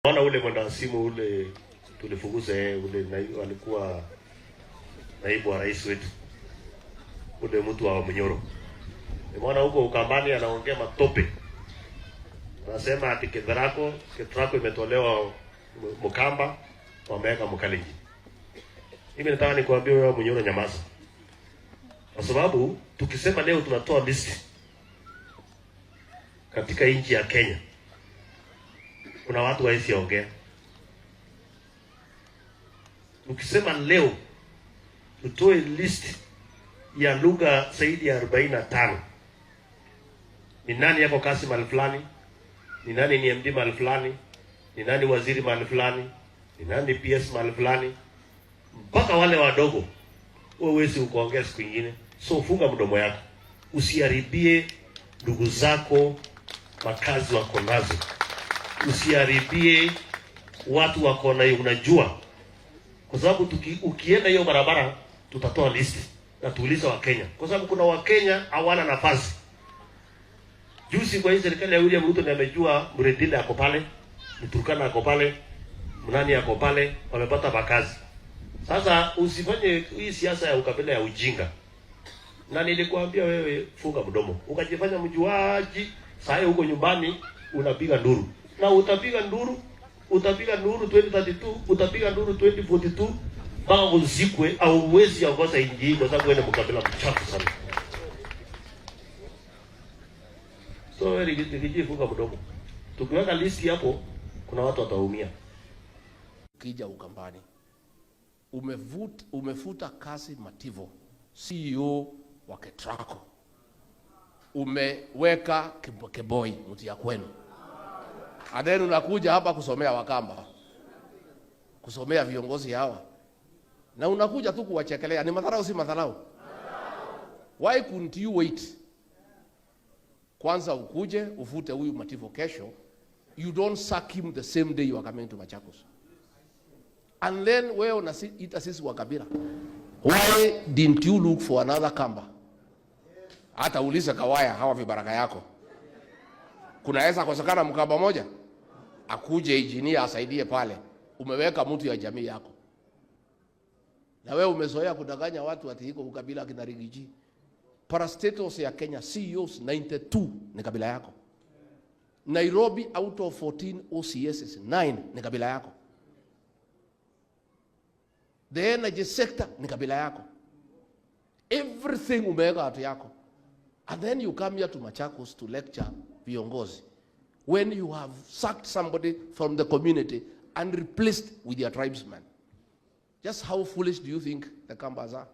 Ona ule mwendawazimu ule tulifukuza yeye, ule alikuwa naibu wa rais wetu, ule mtu wa Munyoro. Nimeona huko Ukambani anaongea matope, anasema ati Ketraco imetolewa Mkamba, wameweka Mkalenjin. Mimi nataka nikuambie wewe Munyoro, nyamaza, kwa sababu tukisema leo tunatoa list katika nchi ya Kenya, kuna watu hawezi ongea. Tukisema leo tutoe list ya lugha zaidi ya 45, ni nani yako kazi mahali fulani, ni nani ni MD mahali fulani, ni nani waziri mahali fulani, ni nani PS mahali fulani, mpaka wale wadogo, wewe huwezi ukaongea siku ingine. So funga mdomo yako, usiharibie ndugu zako makazi wako nazo, usiharibie watu wako na unajua, kwa sababu ukienda hiyo barabara tutatoa list na tuulize Wakenya, kwa sababu kuna Wakenya hawana nafasi. Juzi kwa hii serikali ya William Ruto ndiye amejua Mrendile ako pale, Mturkana ako pale, Mnani ako pale, wamepata makazi. Sasa usifanye hii siasa ya ukabila ya ujinga. Na nilikuambia wewe, funga mdomo, ukajifanya mjuaji. Saa huko nyumbani unapiga nduru, na utapiga nduru, utapiga nduru 2032, utapiga nduru 2042 mpaka uzikwe. Au huwezi ongoza nchi hii kwa sababu wewe ni mkabila mchafu sana. So wewe Riggy G, funga mdomo. Tukiweka listi hapo, kuna watu wataumia. Ukija Ukambani umefuta kazi Mativo, CEO wa Ketraco, umeweka Keboi mtu ya kwenu, and then unakuja hapa kusomea Wakamba, kusomea viongozi hawa, na unakuja tu kuwachekelea. Ni madharau, si madharau? Why couldn't you wait kwanza ukuje ufute huyu Mativo kesho? You don't sack him the same day you are coming to Machakos. And then wewe unaita sisi wa kabila. Why didn't you look for another Kamba? Hata ulize Kawaya hawa vibaraka yako. Kunaweza kosekana Mkamba moja akuje engineer asaidie pale. Umeweka mtu ya jamii yako. Na wewe umezoea kudanganya watu ati iko ukabila kina Riggy G. Parastatals ya Kenya CEOs 92 ni kabila yako. Nairobi out of 14 OCSs 9 ni kabila yako. The energy sector ni kabila yako. Everything umeweka watu yako. And then you come here to Machakos to lecture viongozi when you have sacked somebody from the community and replaced with your tribesman. Just how foolish do you think the Kambas are?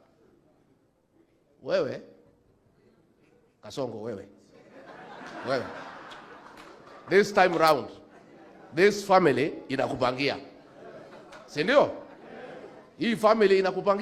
Wewe, Kasongo, wewe. Wewe. This time round, this family inakupangia. Si ndio? Hii family inakupangia.